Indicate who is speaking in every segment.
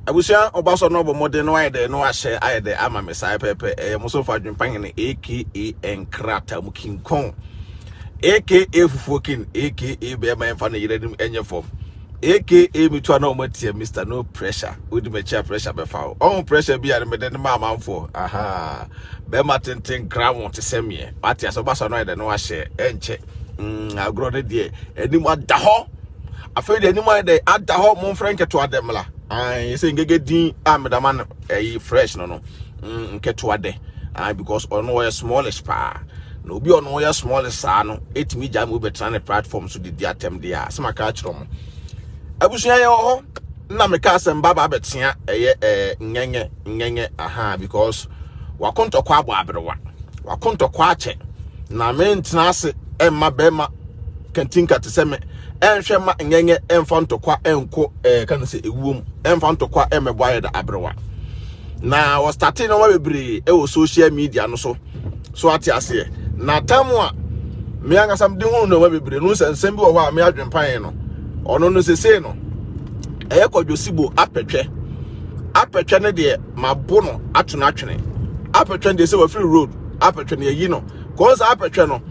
Speaker 1: Abusua ɔba so no ɔbɔ mmɔden no ayɛ dɛ no ahyɛ ayɛ dɛ ama me saa pɛpɛ. Ɛyɛ mo so fa adwempa hene, aka Nkrata mu King Kong, aka Fufuo King, aka bɛrima ɛmfa ne yere anim ɛnyɛ fam, aka metua na ɔmo atia Mr No Pressure. Wodi m'akyi a, pressure bɛfa wo. Ɔho pressure bi a mede ne ma amanfoɔ. Aha, bɛrima tenten gram te sɛ meɛ wate asɛ. Ɔba so no ayɛ dɛ no ahyɛ ɛnkyɛ. Agorɔ no deɛ, anim ada hɔ. Afei deɛ, anim ayɛ dɛ ada hɔ. Momfrɛ nketewa dɛ mmla. Ayi sɛ ngege din a medama no ɛyi fresh no, nketewa dɛ ayi, because ɔno ɔyɛ smallish paa, na obi a ɔno ɔyɛ smallish saa no etumi gya mu bɛtena ne platform so didi atɛm deɛ a sɛ maka akyerɛ mo. Abusua, yɛ wɔ hɔ na meka asɛm ba ba abɛtea. Ɛyɛ ngɛngɛ ngɛngɛ aha, because wakontɔkɔ abɔ aberewa, wakontɔkɔ akyɛ na mentena ase ɛmma bɛrima kantinka te sɛ me ɛnhwɛ ma ngɛngɛ ɛmfa ntɔkwa ɛnkɔ ka no sɛ ewuom, ɛmfa ntɔkwa ɛmɛbɔ ayɛ da aberewa. Na wɔstarte nneɛma bebree ɛwɔ social media no so so ate aseɛ. Na tam a me ankasa mede hunu nneɛma bebree no sɛ nsɛm bi wɔ hɔ a me adwempan no ɔno no sesei no ɛyɛ Kwadwo Sibo apɛtwɛ. Apɛtwɛ no deɛ, mabo no ato no atwene. Apɛtwɛ no deɛ, sɛ wafiri road, apɛtwɛ no yɛyi no kɔn sɛ apɛtwɛ no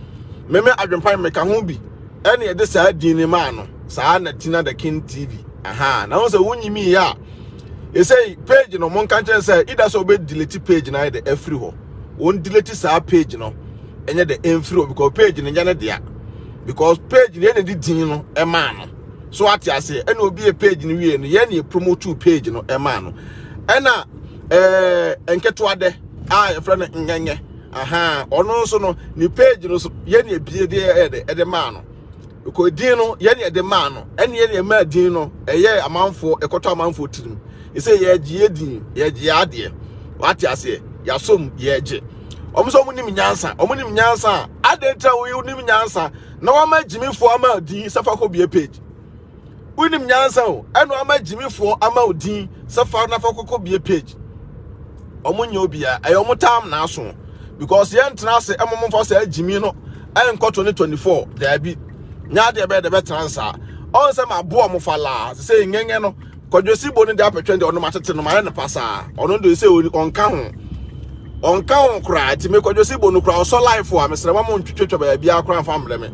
Speaker 1: meme adwempan meka ho bi ɛne yɛde saa din ne maa no saa na Tina the King TV. Aha, na wɔn sɛ wonyimi yɛ a ɛsɛ page no, monka nkyɛn sɛ ida sɛ wobɛ delete page no ayɛ de afiri hɔ. Wɔn delete saa page no ɛnyɛ de ɛmfiri hɔ, because page no nyɛ ne dea, because page no yɛn de din no ɛmaa no so ate aseɛ. Ɛna obi yɛ page no wie no, yɛn yɛ promote page no ɛmaa no. Ɛna nketewa dɛ a yɛfrɛ no ngɛngɛ aha, ɔno nso no ne page no so yɛn yɛ bie de ɛyɛ de ɛde maa no, because din no yɛn yɛ de maa no. Ɛne yɛn yɛ maa din no ɛyɛ amanfoɔ ɛkɔtɔ amanfoɔ tirim ɛsɛ yɛgye yɛ din, yɛgye yɛ adeɛ wate aseɛ, yɛasom yɛgye. Ɔmo sɛ ɔmo nim nyansa, ɔmo nim nyansa a adan tira wo nim nyansa na wama gyimifoɔ ama din sɛ fa kɔ bie page. Wonim nyansa o, ɛna ama gyimifoɔ ama o din sɛ fa na fa kɔkɔ bie page. Ɔmo nyɛ obia ɛyɛ ɔmo tam na aso, because yɛn tena ase ɛmo mo fa sɛ gyimi no ɛnkɔ 2024 daabi nya adeɛ bɛyɛ de bɛtena nsa. Ɔn sɛ ma bo ɔmo fa laa sɛ ngɛngɛ no Kwadwo Sibo no de apɛtwɛn deɛ, ɔno ma tete no ma yɛ no pasaa. Ɔno de sɛ ɔnka ho, ɔnka ho koraa. Nti me Kwadwo Sibo no koraa ɔsɔ life a, mesrɛ ma mo ntwitwitwa baabi koraa mfa mbrɛ me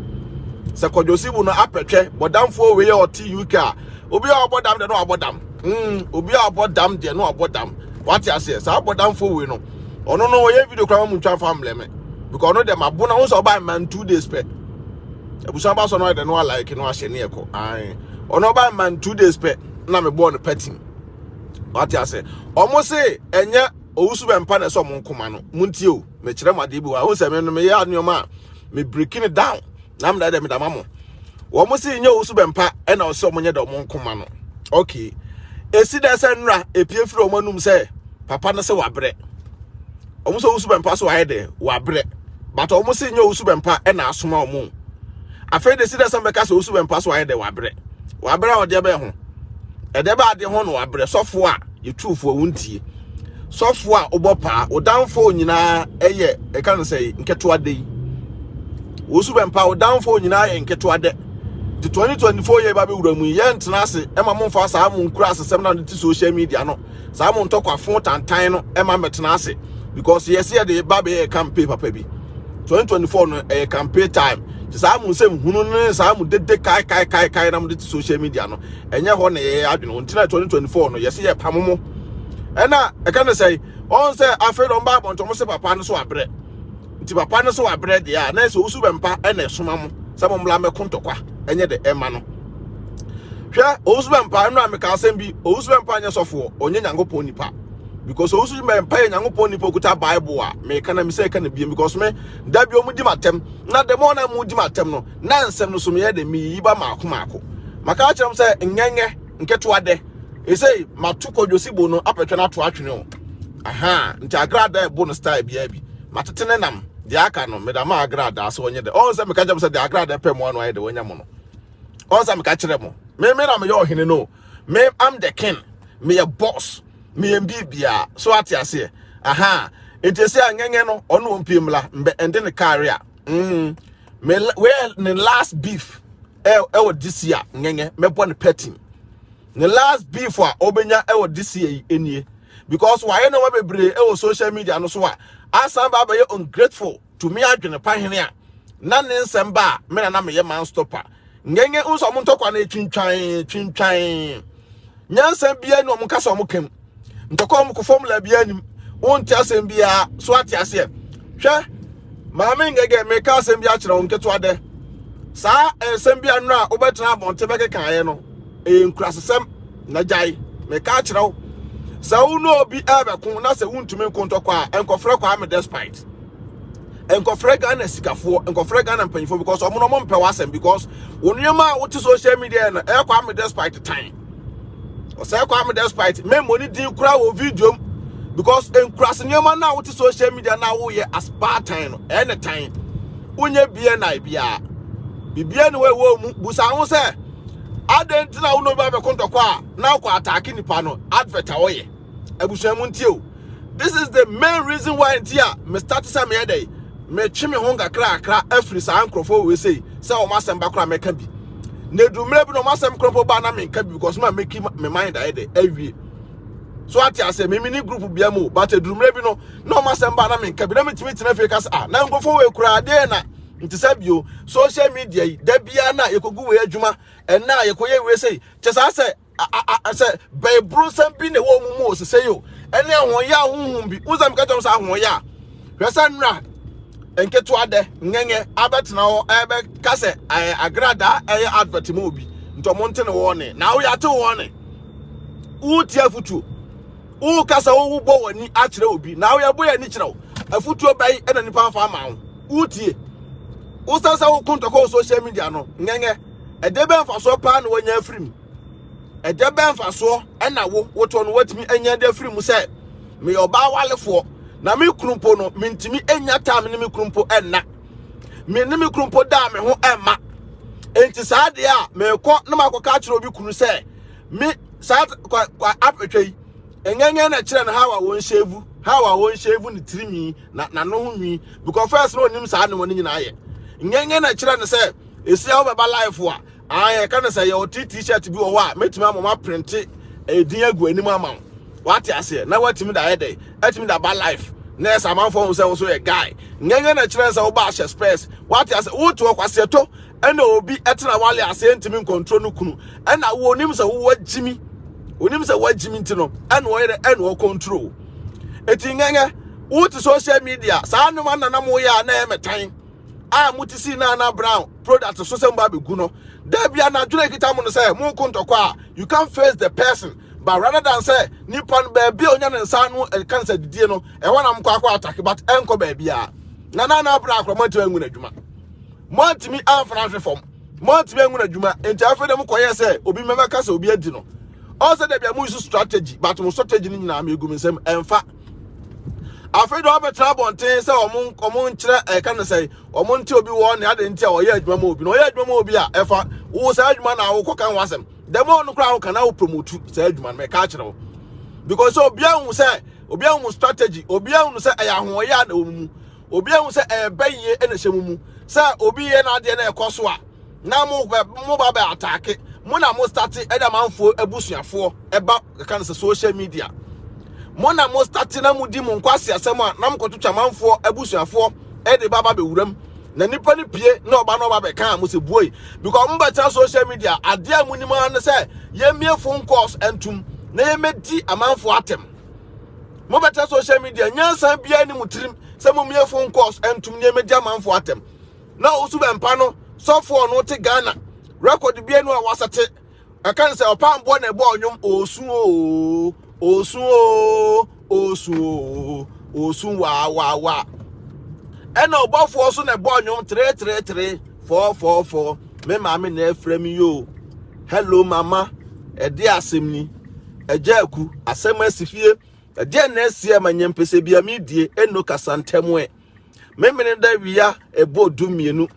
Speaker 1: sɛ Kwadwo Sibo no apɛtwɛ bɔdamfoɔ wei a ɔte UK a, obi a ɔbɔ dam deɛ no wabɔ dam, obi a ɔbɔ dam deɛ no wabɔ dam wate aseɛ. Saa bɔdamfoɔ wei no, ɔno no ɔyɛ video koraa ma mo ntwa mfa mbrɛ me, because ɔno deɛ mabo na ho sɛ ɔba man 2 days pɛ. Abusua ba sɔ no ayɛ dɛ no alike no ahyɛ ne ɛkɔ ae. Ɔno ɔba man 2 days pɛ na mebɔɔ no pɛtim wate ase. Ɔmo se ɛnyɛ Owusu Bɛmpa na ɛsɛ ɔmo nkoma no. Montie o, mekyerɛ mo adeɛ bi wɔ ahu sɛ me no meyɛ nneɛma a me breaking it down na meda dɛ meda ma mo. Wɔn se nyɛ Owusu Bɛmpa ɛna ɔsɛ ɔmo nyɛ dɛ ɔmo nkoma no. Okay, esi dɛ sɛ nnura epie firi ɔmo anum sɛ papa no sɛ wabrɛ. Ɔmo sɛ Owusu Bɛmpa so wayɛ dɛ wabrɛ, but ɔmo se nyɛ Owusu Bɛmpa ɛna asoma ɔmo. Afei de si dɛ sɛ mbɛka sɛ Owusu Bɛmpa so wayɛ dɛ wabrɛ, wabrɛ a ɔdeɛ bɛyɛ ho ɛdɛ bɛ ade ho no wabrɛ. Sɔfo a yɛtufoɔ wo ntie, sɔfo a wobɔ paa, wo downfall nyinaa ɛyɛ ɛka no sɛ nketewa de yi. Owusu Bɛmpa, wo downfall nyinaa yɛ nketewa dɛ. Nti 2024 yɛ ba bɛwura mu yi, yɛntena ase ɛma momfa saa mo nkura asesɛm na de te social media no, saa mo ntɔkwafo tantan no ɛma mɛtena ase, because yɛsɛ yɛde ba bɛyɛ campaign papa bi. 2024 no ɛyɛ campaign time. Nti saa mo nsɛm hunu ne saa mo dede kai kai kai kai na mo de te social media no, ɛnyɛ hɔ na yɛyɛ adwene. Nti na 2024 no yɛsɛ yɛ pam mo. Ɛna ɛka ne sɛ ɔn sɛ afei na ɔmba abɔntɔn mo sɛ papa no so abrɛ. Nti papa no so abrɛ deɛ a, na ɛsɛ Owusu Bɛmpa ɛna ɛsoma mo sɛ mo mmla mɛko ntɔkwa ɛnyɛ de ɛma no. Hwɛ, Owusu Bɛmpa, ɛno a meka asɛm bi. Owusu Bɛmpa nyɛ sɔfoɔ, ɔnyɛ Nyankopɔn nipa, because Owusu Bɛmpa yɛ Nyankopɔn nipa okuta Bible a meka na mesɛ ɛka no biem, because me da bi ɔmo di m'atɛm na the more na mo di m'atɛm no na nsɛm no so meyɛ de meyiyi ba maako maako. Maka akyerɛ m sɛ ngɛngɛ nketewa dɛ ɛsɛ mato Kwadwo Sibo no apɛtwɛ no ato atwene o. Aha, nti agrada ɛbo no style biara bi matete ne nam deɛ aka no meda ma agrada sɛ ɔnyɛ dɛ. Ɔn sɛ meka kyerɛ m sɛ deɛ agrada pɛ mo ano ayɛ dɛ wɔanya mo no. Ɔn sɛ meka kyerɛ mo, me na meyɛ ɔhene no. Me am the king, meyɛ boss, meyɛ biribiara so ate aseɛ. Aha, nti sɛ angɛngɛ no ɔno ɔmpie mmla mbɛ ɛnde ne kaare a me wei ne last beef ɛwɔ this year. Ngɛngɛ mɛbɔ ne pɛtin. Ne last beef a ɔbɛnya ɛwɔ this year yi nie because wayɛ nneɛma bebree ɛwɔ social media no so a asan ba abɛyɛ ungrateful to me adwene pa hene a na ne nsɛm ba a me na na meyɛ man stopper ngenge nso ɔmo ntɔkwa no twintwan twintwan nyansa bia ne ɔmo kasa ɔmo kam ntɔkwa ɔmo kɔ formula bia nim wonte asɛm bia so ate aseɛ hwɛ maame ngege meka asɛm bi akyerɛ wo nketewa dɛ saa nsɛm bi ano a wobɛtena abɔnten bɛkeka ayɛ no ɛyɛ nkurasesɛm na gyae meka akyerɛ wo sɛ wo ne obi ɛbɛko na sɛ wontumi nko ntɔkwa a nkɔfrɛ Kwame Despite, nkɔfrɛ Ghana sikafoɔ, nkɔfrɛ Ghana mpanyinfoɔ because ɔmo no ɔmo mpɛ w'asɛm because wo nneɛma a wote social media no ɛyɛ Kwame Despite tan ɔsɛ Kwame Despite mɛmmɔ ne din koraa wɔ video mu because nkurase nneɛma no a wote social media na woyɛ as baatan no ɛyɛ ne tan wonyɛ BNI biara biribiara ne hɔ ɛwɔ mu busa ho sɛ adɛn nti na wo ne obi abɛko ntɔkwa a na wokɔ ataake nipa no advert a ɔyɛ abusua mu nti o this is the main reason why nti a me start sɛ meyɛ dɛ metwe me ho nkakrakra afiri saa nkurɔfoɔ wei sei sɛ wɔn asɛm ba koraa mɛka bi na edu mmerɛ bi na wɔn asɛm koraa mpo ba na menka bi because ma make me mind ayɛ dɛ awie so ate ase mimi ne group bia mu but edu mmerɛ bi no na wɔn asɛm ba na menka bi na metumi tena fie ka sɛ ah na nkurɔfoɔ wei koraa deɛ na nti sɛ bio social media yi da biara na yɛkɔgu wei adwuma ɛna a yɛkɔyɛ wei sei kyɛ saa sɛ sɛ bɛɛboro nsɛm bi na ɛwɔ mu mu osese yi o ɛne ahoɔyɛ ahohom bi wo sɛ meka kyerɛ sɛ ahoɔyɛ a hwɛ sɛ nnora nketewa dɛ ngɛngɛ abɛtena hɔ ɛbɛka sɛ ɛyɛ agradaa ɛyɛ advert mu obi nti ɔmo nte ne wɔn ne na woyɛ ate wɔn ne wotie afutuo woka sɛ wowobɔ w'ani akyerɛ obi na woyɛ bɔ yɛ ani kyerɛ wo afutuo bɛyi ɛna nipa nfa ama wo wotie wosan sɛ woko ntɔkwa wɔ social media no ngɛngɛ ɛdɛ bɛn mfasoɔ paa na wanya afiri mu ɛdɛ bɛn mfasoɔ ɛna wo wotɔ no watumi anya de afiri mu sɛ meyɛ ɔbaa walefoɔ na me kunu mpo no mentumi anya time ne me kunu mpo ɛnna me ne me kunu mpo daa me ho ɛmma enti saa deɛ a mekɔ na makɔka akyerɛ obi kunu sɛ me saa kwa kwa apɛtwa yi ɛnyɛnyɛ na kyerɛ no how a wɔn shave, how a wɔn shave ne tirinwi na n'ano ho nwi because first na onim saa nneɛma no nyinaa yɛ nyɛnyɛ na kyerɛ no sɛ esi a wobɛba life a ah yɛka no sɛ yɛwɔ ti t-shirt bi wɔ hɔ a mɛtumi ama ma printe edin agu anim ama wo wate aseɛ na watumi da ayɛ dɛ atumi da ba life na ɛsɛ amanfoɔ ho sɛ wo so yɛ guy nyɛnyɛ na kyerɛ sɛ woba ahyɛ spurs wate aseɛ wote hɔ kwaseɛtɔ ɛna obi ɛtena wale aseɛ ntumi nkontrol no kunu ɛna wonim sɛ wowɔ gyimi onim sɛ wagyimi nti no ɛna ɔyɛ dɛ ɛna ɔcontrol eti ngɛngɛ wote social media saa nnoma nana mo yɛ a na ɛyɛ mɛtan a mo te si Nana Brown product so sɛ mo ba bɛgu no da bia na adwene kita mo no sɛ mo nko ntɔkwa a you can face the person but rather than sɛ nipa no baabi a onya ne nsa ano ɛka ne sɛ didie no ɛhɔ na mo kɔ akɔ atake but ɛnkɔ baabi a na Nana Brown akora mo antumi angu n'adwuma mo antumi amfana ahwe fam mo antumi angu n'adwuma nti afei na mo kɔyɛ sɛ obi mɛmɛka sɛ obi adi no ɔsɛ dɛbi a mo use strategy but mo strategy no nyinaa mo egu mi nsam ɛnfa afei de ɔbɛtena abɔnten sɛ ɔmo ɔmo nkyerɛ ɛka no sɛ ɔmo nte obi wɔ ne ade nti a ɔyɛ adwuma ma obi na ɔyɛ adwuma ma obi a ɛfa wo saa adwuma na awokɔ ka ho asɛm dɛm ɔno koraa woka na wo promote saa adwuma no mɛka akyerɛ wo because obi ahu sɛ obi ahu strategy obi ahu sɛ ɛyɛ ahoɔyɛ a na wɔn mu obi ahu sɛ ɛyɛ bɛyie na ɛhyɛ mu mu sɛ obi yɛ n'adeɛ na ɛkɔ so a na mo bɛ mo ba bɛ ataake mo na mo starte ɛde amanfoɔ abusuafoɔ ɛba ɛka no sɛ social media mo na mo starte na mo di mo nkwasi asɛm a na mo kɔtwitwa amanfoɔ abusuafoɔ ɛde ba ba bɛwuram na nipa no pie na ɔba na ɔba bɛka a mo sɛ buoi because mo bɛtena social media adeɛ a mo nim ara ne sɛ yɛmmie phone calls ntum na yɛmmɛdi amanfoɔ atɛm mo bɛtena social media nyansa biara ne mo tirim sɛ mo mmie phone calls ntum na yɛmmɛdi amanfoɔ atɛm na ɔwusu bɛmpa no sɔfoɔ no te Ghana record bia no a wasɛte ɛka no sɛ ɔpamboɔ na ɛbɔ ɔnwom osu oo osu oo osu oo osu waa waa waa ɛna ɔbɔfoɔ so na ɛbɔ ɔnwom 3 3 3 4 4 4 me maame na ɛfrɛ me yoo hello mama ɛde asɛm ni ɛgya aku asɛm asi fie ɛdeɛ na asi ama nyɛmpɛsɛ bia medie ɛno kasa ntɛm ɛ memene da wia ɛbɔ 12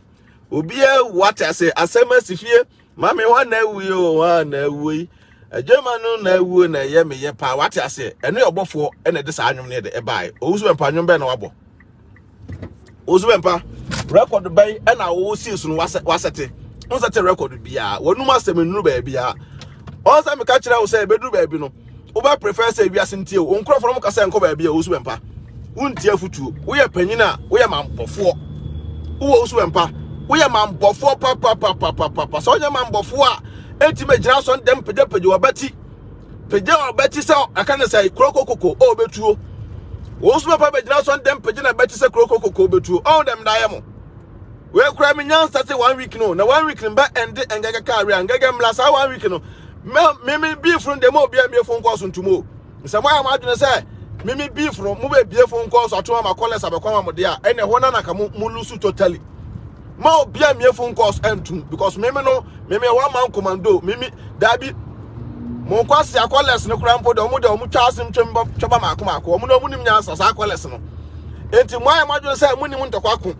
Speaker 1: obiara wu ate ase asɛm asi fie maame hɔ na awu yi o hɔ na awu yi adwuma no na awu na ɛyɛ meyɛ paa wate ase ɛno yɛ ɔbɔfoɔ ɛna ɛde saa nnwom no yɛde ɛbaeɛ owusu bɛmpa nnwom bɛn na wabɔ owusu bɛmpa record bɛn ɛna wɔwɔ sii so no wasɛte nsɛte record biara wɔnum asɛm nnuru baabiara. Ɔn sɛ meka kyerɛ wo sɛ ɛbɛduru baabi no, wobɛ prefer sɛ wiase ntie wo. Nkurɔfoɔ no mo sɛ nkɔ baabi a wosu bɛmpa. Wontie afotuo. Woyɛ panyin a woyɛ mambɔfoɔ. Wowɔ wosu bɛmpa. Woyɛ mambɔfoɔ papapapapapa. Sɛ wonyɛ mambɔfoɔ a, ɛntumi gyina so ndɛm pagyapagya wabati. Pagya wabati sɛ aka ne sɛ kurokokoko ɔbɛtuo. Wosu bɛmpa bɛgyina so ndɛm pagya na bɛti sɛ kurokokoko ɔbɛtuo. Ɔn dɛm da yɛ mo. Wei kura me nyansa sɛ one week no na one week no bɛ ɛnde ngɛgɛ kaa wia ngɛgɛ mmla saa one week no me me me beef no deɛ mo obi a mie phone calls ntum o sɛ mo ayɛ mo adwene sɛ me me beef no mo bɛ bie phone calls atom ama callers abɛkɔ ama mo deɛ a ɛnna ɛhɔ na naka mo mo lose totally ma obi a mie phone calls ntum because me me no me me one man commando me me dabi mo nkwasi akɔlɛs no kura mpo de ɔmo de ɔmo twa asem twɛm twɛba maako maako ɔmo na ɔmo nim nyansa saa akɔlɛs no enti mo ayɛ mo adwene sɛ mo nim ntɔkwa ko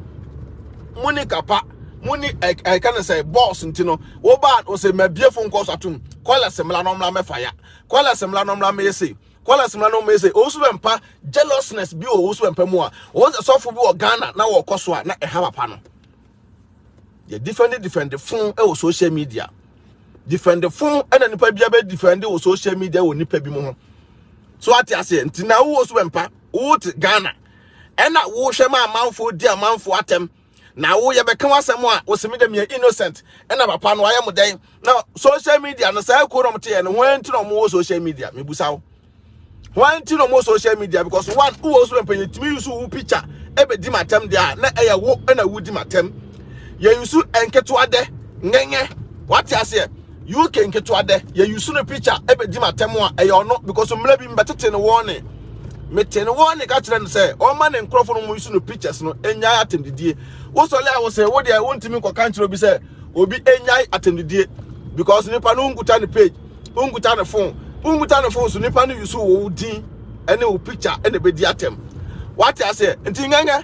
Speaker 1: mo ni kapa mo ni ɛka ne sɛ bɔs nti no wo ba o sɛ mabie phone calls atom kɔlɛs mmla no mmla mɛfa ya kɔlɛs mmla no mmla mɛyɛ sei kɔlɛs mmla no mɛyɛ sei owusu bɛ mpa jealousness bi wɔ owusu bɛ mpa mu a wɔn sɛ sɔfo bi wɔ Ghana na wɔkɔ so a na ɛha papa no yɛ defend defend phone ɛwɔ social media defend phone ɛna nipa bi abɛ defend wɔ social media wɔ nipa bi mu ho so ate aseɛ nti na wo owusu bɛ mpa wo te Ghana ɛna wohwɛ ma amanfoɔ di amanfoɔ atɛm na wo yɛbɛka w'asɛm a wosɛ me dɛ meyɛ innocent ɛna papa no ayɛ mo dɛn na social media no saa kuo na ɔmo teɛ no wɔn nti na ɔmo wɔ social media mebusa wo wɔn nti na ɔmo wɔ social media because one wowɔ so mpanyin tumi yusu wo picture ɛbɛdi m'atɛm deɛ a na ɛyɛ wo ɛna wodi m'atɛm yɛ yusu nketewa dɛ ngɛngɛ wate aseɛ UK nketewa dɛ yɛ yusu no picture ɛbɛdi m'atɛm a ɛyɛ ɔno because mmerɛ bi mbɛtete no wɔne mete no wɔn ne ka kyerɛ no sɛ ɔma ne nkurɔfo no mu yi so no pictures no enyae atɛmdidie wosɔle a wosɛ wo deɛ wontumi nkɔka nkyerɛ obi sɛ obi enyae atɛmdidie because nipa no nkuta ne page nkuta ne phone nkuta ne phone so nipa no yi so wo din ɛne wo picture ɛna ebedi atɛm wate aseɛ nti ngɛngɛ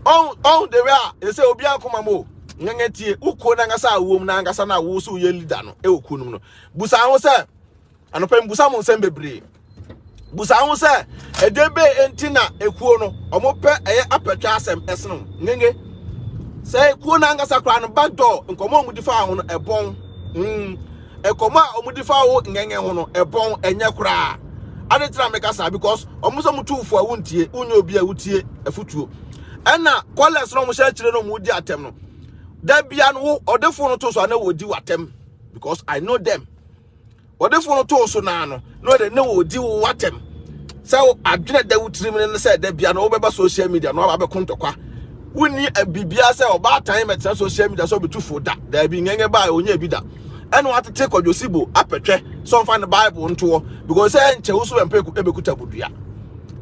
Speaker 1: ɔn ɔn the way a ɛsɛ obi ankoma mo ngɛngɛ tie wo kuo n'ankasa a wɔm n'ankasa na wo so yɛ leader no ɛwɔ kuo no mu no busa ho sɛ Anɔpa yi mbusa mo nsɛm bebree. Busa ho sɛ ɛdeɛ bɛɛ nti na ekuo no wɔn pɛ ɛyɛ apɛtwa asɛm ɛsene ngenge. Sɛ ekuo no ankasa koraa no back door nkɔmɔ a wɔn di fa ho no ɛbɔn. Mm. Nkɔmɔ a wɔn di fa ho ngenge ho no ɛbɔn ɛnyɛ koraa. Ade tena meka saa because wɔn sɛ wɔn tu fo a wontie wonyɛ obi a wotie afutuo. Ɛna kɔlɛs no wɔn hyɛ akyire no wɔn di atɛm no. Da bia no wo ɔdefo no to so a na wɔdi w'atɛm because I know them. Wɔde fo no too so naa no, na ɔde ne wɔdi wo atɛm. Sɛ adwene da wo tirim no sɛ da bia no wobɛba social media no aba bɛko ntɔkwa. Wonni biribiara sɛ ɔbaatan mɛtena social media sɛ ɔbɛtu fo da. Daabi ngɛngɛ baa ɔnyɛ bi da. Ɛna watete Kwadwo Sibo apɛtwɛ sɛ ɔmfa ne Bible ntoɔ because sɛ ɛnkyɛ wo so bɛmpɛ ɛbɛkuta bodua.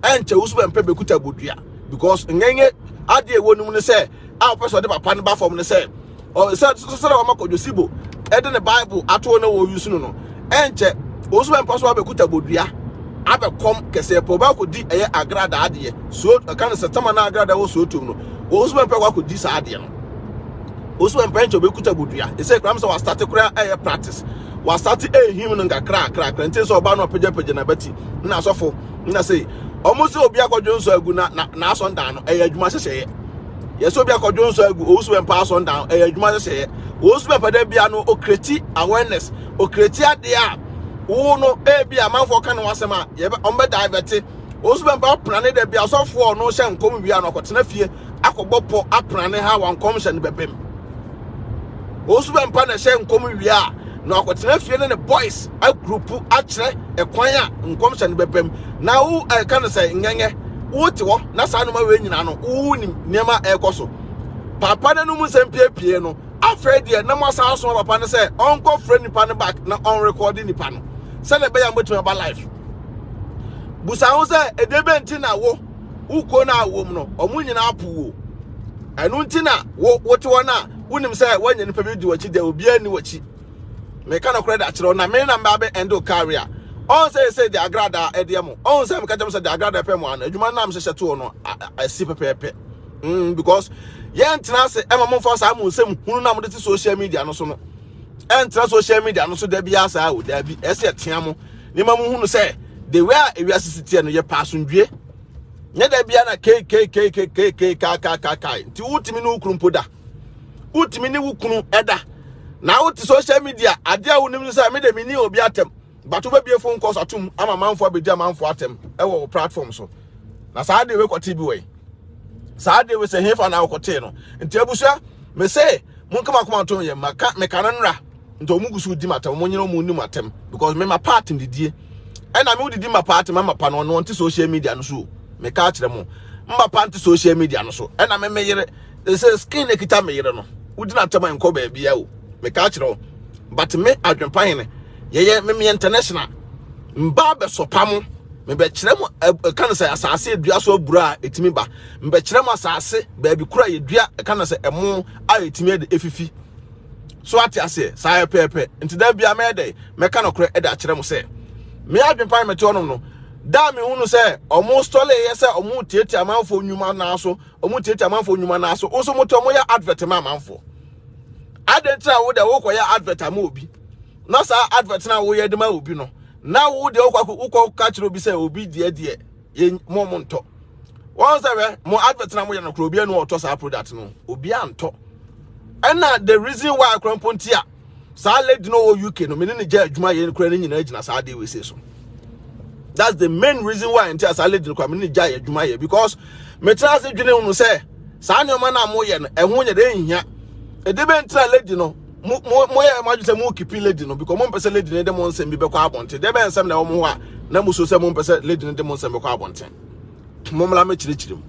Speaker 1: Ɛnkyɛ wo so bɛmpɛ bɛkuta bodua because ngɛngɛ adeɛ ɛwɔ no mu ne sɛ a wɔpɛ sɛ ɔde papa no ba fam no sɛ sɛ sɛ wɔma Kwadwo Sibo ɛde ne Bible ato ne wɔ yusu no no ɛnkyɛ wɔn bɛmpa so abɛkuta bodua abɛkɔm kɛseɛ pɛ ɔbɛ akɔdi ɛyɛ agrada adeɛ so ɛka no sɛ tama na agrada wɔ suotom no wɔn nso bɛmpɛ kɔ akɔdi saa adeɛ no wɔn nso bɛmpɛ nkyɛ ɔbɛkuta bodua ɛsɛ kura sɛ wastate kura ɛyɛ practice wastate ɛhim no nkakra akra akra nti sɛ ɔbaa no ɔpagyapagya n'abati na asɔfo na sɛ wɔn sɛ obi akɔdwo nso agu na na n'asɔndan no ɛyɛ adwuma hyehyɛeɛ yɛsɛ obi akɔdwo nso agu owusu bɛmpa asɔndan ɛyɛ adwuma hyehyɛeɛ owusu bɛmpa da bia no okreti awareness okreti adeɛ a wo no ebi amanfoɔ ka ne ho asɛm a yɛbɛ wɔn bɛ divert owusu bɛmpa aprane da bia asɔfoɔ no hyɛ nkɔm wia no akɔtena fie akɔbɔ pɔ aprane ha wɔn nkɔm hyɛ no bɛbɛm Owusu bɛmpa na ɛhyɛ nkɔm wie a na wakɔtena fie ne ne boys agrupu akyerɛ ɛkwan a nkɔmhyɛ no bɛbam na wo ɛka no sɛ ngɛngɛ wote hɔ na saa nneɛma wei nyinaa no wonim nneɛma a ɛrekɔ so papa no anum nsɛm piepie no afei deɛ na moasan asoma papa no sɛ ɔnkɔfrɛ nipa no back na ɔnrekɔde nipa no sɛdeɛ ɛbɛyɛ a mobɛtumi aba life busa ho sɛ ɛdeɛ bɛnti na wo wo kuo no a wom no ɔmo nyinaa po wo ɛno nti na wo wote hɔ no a wonim sɛ woanya nipa bi di w'akyi deɛ obiara nni w'akyi meka nokorɛ de akyerɛ wo na me na mbɛ abɛ ɛnde career ɔn sɛ sɛ de agradaa ɛdeɛ mo ɔn sɛ meka kyerɛ mo sɛ de agradaa pɛ mo ano adwuma no a mehyehyɛ toɔ no asi pɛpɛɛpɛ mm because yɛntena ase ɛma momfa saa mo nsɛm hunu na mode te social media no so no ɛntena social media no so da biara saa o daabi ɛsɛ ɛtea mo nneɛma mu hunu sɛ the way a ewiase si teɛ no yɛpɛ asomdwie nyɛ da bia na kkkkkkkkkk nti wotumi ne wo kunu mpo da wotumi ne wo kunu ɛda na wote social media adeɛ a wonim no sɛ me de menni obi atɛm. But wobɛbie phone calls atom ama amanfoɔ abɛdi amanfoɔ atɛm ɛwɔ wo platform so. Na saa adeɛ wei kɔtee bi wɔ yi. Saa adeɛ wei sɛ hefa na wokɔtee no. Nti abusua, me se monka makoma ntom yɛ maka meka no nnora. Nti ɔmo gu so di matam, ɔmo nyere ɔmo nim atɛm because me ma part didie. Ɛna me wodidi ma part ma mapa no ɔno ɔnte social media no so o. Meka akyerɛ mo. Mma pa nte social media no so. Ɛna me me yere sɛ skin na kita me yere no. Wodi n'atɛm a nkɔ baabi a o. Meka akyerɛ wo. But me adwempa hene yɛyɛ me me international. Mba bɛsɔpa mo. Mebɛkyerɛ mo ɛka no sɛ asase dua so abura a ɛtumi ba. Mebɛkyerɛ mo asase baabi koro a yɛdua ɛka no sɛ ɛmo a ɛtumi de efifi. So ate aseɛ saa pɛpɛɛpɛ. Nti da bia mɛyɛ dɛ mɛka nokorɛ ɛde akyerɛ mo sɛ me adwempa mete hɔnom no da me hunu sɛ ɔmo stɔle yɛ sɛ ɔmo tietie amanfoɔ nnwuma naa so ɔmo tietie amanfoɔ nnwuma naa so nso mo te ɔmo yɛ advert ma amanfoɔ. Adɛn nti na wo deɛ wokɔyɛ advert ama obi na saa advert na woyɛ de ma obi no na wo deɛ wokɔ wokɔ ka kyerɛ obi sɛ obi deɛ deɛ yɛ mo mo ntɔ wɔn sɛ hwɛ mo advert na moyɛ no koro obi anu ɔtɔ saa product no obi antɔ ɛna the reason why akora mpo nti a saa lady no wɔ UK no mene ne gya adwuma yɛ kora ne nyinaa gyina saa adeɛ wei sei so. That's the main reason why nti a saa lady no kora mene ne gya yɛ adwuma yɛ because metra ase dwene ho sɛ saa nneɛma no a moyɛ no ɛho nyɛ dɛ nhia. Ɛde bɛ ntina lady no mo mo moyɛ mo adwene sɛ mo kipi lady no because mo mpɛ sɛ lady no de mo nsɛm bi bɛkɔ abɔnten. Deɛ bɛn nsɛm na ɛwɔ mo hɔ a na mo so sɛ mo mpɛ sɛ lady no de mo nsɛm bɛkɔ abɔnten. Mommra mɛkyerɛkyerɛ mu.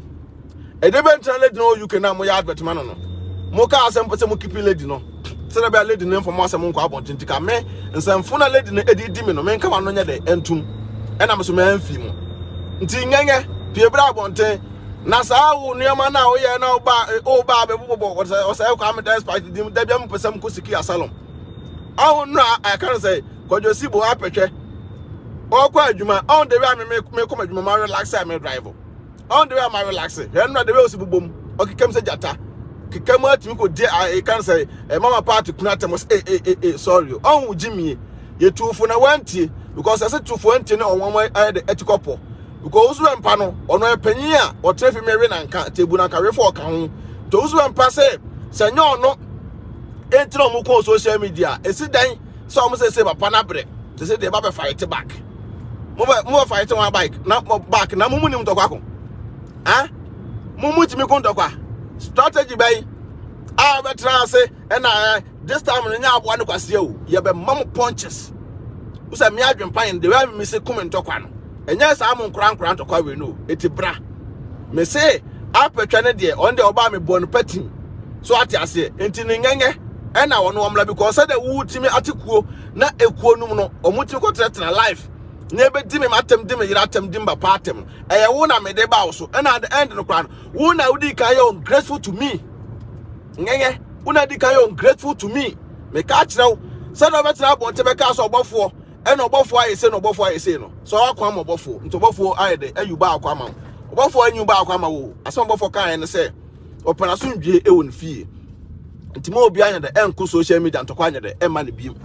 Speaker 1: Ɛde bɛ ntina lady no wɔ UK na moyɛ advert ma no no. Mo kaa sɛ mpɛ sɛ mo kipi lady no. Sɛdeɛ bɛyɛ lady no mfa mo asɛm nkɔ abɔnten nti ka me nsɛmfo na lady no ɛde di me no menka ma no nyɛ dɛ ɛntum. Ɛna me so mamfi mu. Nti nyɛnyɛ pie bra abɔnten na saa wo nneɛma no a woyɛ na woba woba abɛbobɔbɔ ɔsɛ ɔsɛ Kwame Despite dim da bia mopɛ sɛ mokɔ siki asylum. Ɔho no a ɛka no sɛ Kwadwo Sibo apɛtwɛ ɔkɔ adwuma ɔn de wia me me kɔ adwuma ma relax a me drive ɔn de wia ma relax hwɛ no de wia osi bobom ɔkekam sɛ gyata kekam atumi kɔ di a ɛka sɛ eh, mama party kuna atɛm sɛ eh eh eh sorry ɔn wo gyimie yɛ tuufo na wantie because ɛsɛ tuufo antie ne ɔnwam ayɛ de ɛti kɔpɔ because osu mpa no ɔno ɛpanyin a ɔtena fi mɛwe nanka tebu nanka wefo ɔka ho nti osu mpa sɛ sɛ nyɛ ɔno enti na ɔmo kɔn social media esi dan sɛ ɔmo sɛ sɛ papa na brɛ te sɛ deɛ ba bɛ fight back mo bɛ mo bɛ fight wɔn bike na mo back na mo mu nim ntɔkwa ko ah mo mu tumi ko ntɔkwa strategy bɛyi a bɛtena ase ɛna ɛ this time no nyɛ aboa ne kwaseɛ o yɛ bɛ ma mo punches wosɛ mmea adwempa yɛn de wɛ mi se kum ntɔkwa no ɛnyɛ saa mo nkora nkora ntɔkwa wei no eti bra me se apɛtwɛ ne deɛ ɔno deɛ ɔbaa me bɔ no pɛtin so ate aseɛ nti ne ngɛngɛ ɛna wɔn wɔn mla because sɛdeɛ wotumi ate kuo na ekuo no mu no wɔn tumi kɔtenatena life na ebedi me atɛm di me yere atɛm di me papa atɛm ɛyɛ wo na mede ba wo so ɛna at the end no koraa no wo na wodi kan yɛ ungrateful to me ngɛngɛ wo na di kan yɛ ungrateful to me meka akyerɛ wo sɛdeɛ wobɛtena abɔnten bɛka sɛ ɔbɔfoɔ ɛna ɔbɔfoɔ ayɛ sei na ɔbɔfoɔ ayɛ sei no sɛ ɔakɔ ama ɔbɔfoɔ nti ɔbɔfoɔ ayɛ dɛ ayi baako ama wo ɔbɔfoɔ anyi baako ama wo asɛm ɔbɔfoɔ kaeɛ no sɛ ɔpɛ n'asomdwie ɛwɔ ne fie nti ma obi anyɛ dɛ ɛnko social media ntɔkwa anyɛ dɛ ɛmma ne biem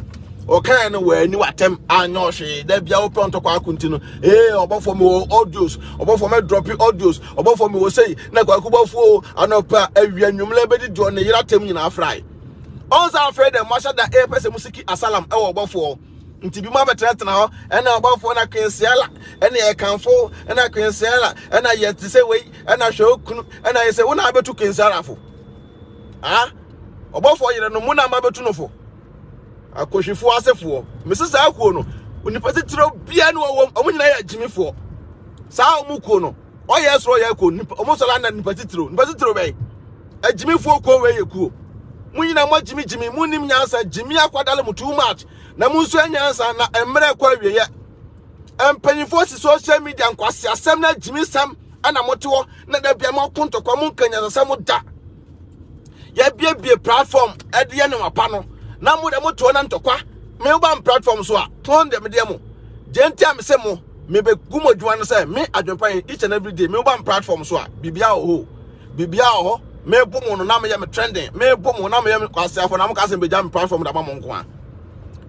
Speaker 1: ɔkaeɛ no wɔani watɛm anyɛ ɔhwee da bia wopɛ ntɔkwa ako nti no ee ɔbɔfoɔ mi wɔ audios ɔbɔfoɔ mɛ drɔpi audios ɔbɔfoɔ mi wɔ sei na kwaku bɔfoɔ anɔpa awia nwumlɛ bɛdi deɛ ɔne yere atɛm nyinaa frae ɔnsa afei dɛ mo ahyɛ da ɛpɛ sɛ mo siki asalam ɛwɔ ɔbɔfoɔ nti bi mu abɛtenatena hɔ ɛna ɔbɔfoɔ na kwensiala ɛna ɛkanfo ɛna kwensiala ɛna yɛ te sɛ wei ɛna hwɛ okunu ɛna yɛ sɛ wo na abɛtu kwensiala fo ah ɔbɔfoɔ yere no mo na ma bɛtu no fo akɔhwifoɔ asefoɔ mese saa kuo no onipa titire biara ne wɔwɔ ɔmo nyinaa yɛ agyimifoɔ saa ɔmo kuo no ɔyɛ soro ɔyɛ kuo nipa ɔmo sɔrɔ ana nipa titire nipa titire bɛn agyimifoɔ kuo wei yɛ kuo mo nyinaa mo agyimigyimi mo nim nyansa gyimi akwadale mo too much na mo nso nyansa na mmerɛ kɔ awieɛ mpanyinfoɔ si social media nkwasi asɛm na gyimi sɛm ɛna mo te hɔ na da bia mo ako ntɔkwa mo nka nyansasɛm mo da yɛabiebie platform ɛde yɛ nneɛma pa no na mo de mo te hɔ na ntɔkwa me ba platform so a tɔn deɛ medeɛ mo deɛ nti a me sɛ mo mebɛgu mo adwuma no sɛ me adwempa yɛn each and every day me ba platform so a biribiara wɔ hɔ biribiara wɔ hɔ mebo mo no na meyɛ me trending mebo mo na meyɛ me kwasiafo na mo ka sɛ mbɛgya me platform da ma mo nko a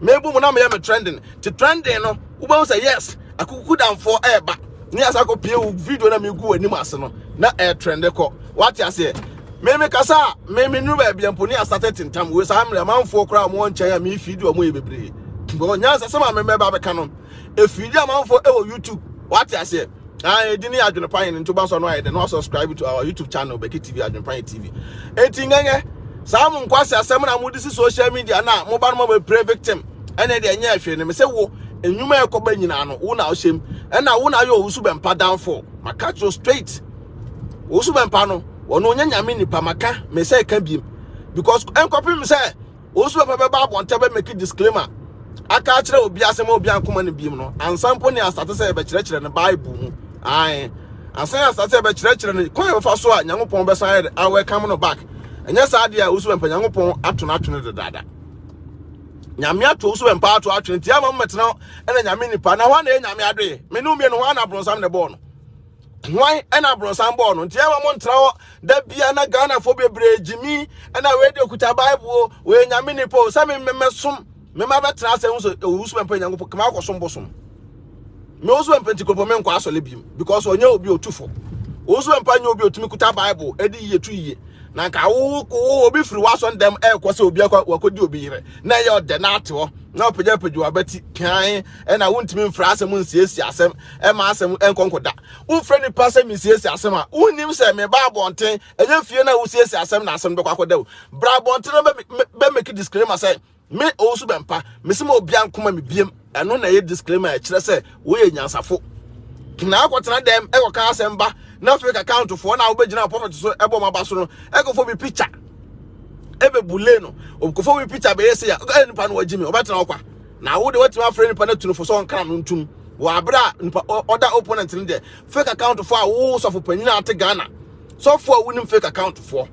Speaker 1: mebo mo na meyɛ me trending ti trending no wobɛhu sɛ yes akuku damfoɔ ɛɛba ne asa kɔ pie wo video na megu w'anim ase no na ɛyɛ trende kɔ wate aseɛ me me kasa a me me nuru baabi mpo ne asate tentam wei saa mmerɛ amanfoɔ koraa wɔn nkyɛn a me feed wɔn yɛ bebree Because nyansa sɛm a mɛmɛba bɛka no efiri di amanfo ɛwɔ YouTube. Wate aseɛ? Ah, edi ne adwene pa yɛn nto ba so no ayɛ dɛ na subscribe to our YouTube channel Becky TV Adwene Pa TV. Eti ngɛngɛ saa mo nkwasi asɛm na mo de si social media na mo ba no mo bɛ play victim. Ɛna deɛ ɛnyɛ hwee no me sɛ wo enyuma ɛkɔba nyinaa no wo na ɔhyɛm ɛna wo na ayɛ owusu bɛmpa downfall. Maka kyerɛ straight. Owusu bɛmpa no wɔn onyɛ nyame nipa maka me sɛ ɛka biem because ɛnkɔpem sɛ Wo nso bɛfa bɛba abɔnten bɛ make disclaimer aka akyerɛ obi asɛm a obi ankoma no biem no ansa mpo ne asate sɛ yɛbɛkyerɛkyerɛ no Bible mu. Ae. Ansa yɛ asate sɛ yɛbɛkyerɛkyerɛ no kwan yɛbɛfa so a Nyankopɔn bɛsan ayɛ awɛkam no back. Ɛnyɛ saa deɛ a wo so bɛmpa Nyankopɔn ato no atwene dedaada. Nyame ato wo so bɛmpa ato atwene nti ama mmɛtena ɛna Nyame nipa na hɔ na ɛyɛ Nyame adoe. Me ne wo mmienu hɔ na abronsam na ɛbɔɔ no. Hwan ɛna abrɔsan bɔɔ no nti ɛma mo ntra hɔ da bia na Ghanafoɔ bebree gyimi ɛna wei de okuta Bible o wei nyame nipa o sɛ me mmɛsom me ma bɛtena asɛ ho sɛ owu so bɛmpa Nyankopɔn kama akɔsom bosom me osu bɛmpa nti kɔpɔ me nkɔ asɔle biem because ɔnyɛ obi otufo osu bɛmpa nyɛ obi otumi kuta Bible ɛde yie tu yie na nka wo wo obi firi w'asɔn dɛm ɛrekɔ sɛ obi akɔ wakɔdi obi yere na ɛyɛ ɔdɛ na ate hɔ na ɔpagya pagya wabati kan ɛna wontumi mfra asɛm nsiesie asɛm ɛma asɛm ɛnkɔ nkɔda wofrɛ nipa sɛ mesiesie asɛm a wonnim sɛ meba abɔnten ɛnyɛ fie na wosiesie asɛm na asɛm bɛkɔ akɔda o bra abɔnten na bɛmɛki disclaimer sɛ me owusu bɛmpa mesi ma obia nkoma me biem ɛno na ɛyɛ disclaimer ɛkyerɛ sɛ woyɛ nyansafo na akɔtena dɛm ɛkɔka asɛm ba na fake account foɔ na wobɛgyina prophet so ɛbɔ ma ba so no ɛkɔfo bi picture ɛbɛbule no okɔfo bi picture bɛyɛ sɛ ya ɛyɛ nipa no wagyimi ɔbɛtena hɔ kwa na wo de watumi afrɛ nipa no atunu fo sɛ ɔnkra no ntum wɔ abere a nipa ɔda opponent no deɛ fake account foɔ a wo sɔfo panyin a ate Ghana sɔfo a wonim fake account foɔ